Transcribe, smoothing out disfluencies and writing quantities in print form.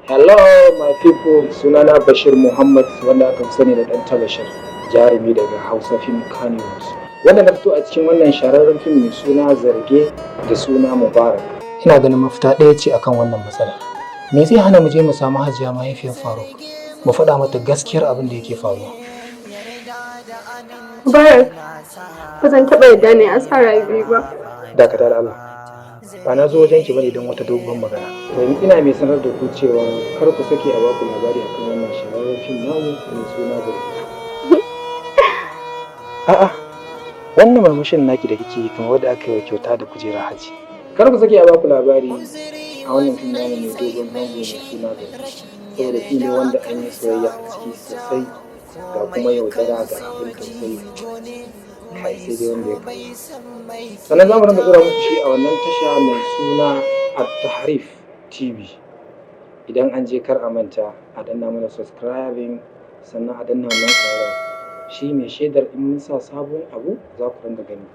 Hello, my people, sunana Bashir Muhammad, wanda aka fi sani da Ɗan Bashir, jarumi daga Hausa Film Kannywood. Wanda na fito a cikin wannan shahararren fim mai suna Zarge da suna Mubarak. Ina ganin mafita ɗaya ce akan wannan matsala. Me zai hana mu je mu samu Hajiya, mahaifiyar Faruk, mu faɗa mata gaskiyar abin da yake faruwa? Mubarak, ba zan taɓa yarda ne asara biyu ba. Dakata da Allah. Ba na zo wajen ki bane don wata doguwar magana. To, ina mai sanar da ku cewa kar ku sake a baku labari akan wannan shahararren fim namu mai suna Zarge. A'a, wannan murmushin naki da kike yi kamar wadda aka yi wa kyauta da kujera haji. Kar ku sake a baku labari a wannan fim namu mai dogon zango mai suna Zarge. Saboda fim ne wanda an yi soyayya a ciki sosai, ga kuma yaudara, ga abin tausayi. Kai, sai dai wanda ya kalla. Sannan za mu rinka ɗora muku shi a wannan tasha mai suna At-Tahrif TV. Idan an je, kar a manta a danna mana subscribing, sannan a danna wannan ƙararrawa. Shi mai shaidar in mun sa sabon abu za ku ringa gani.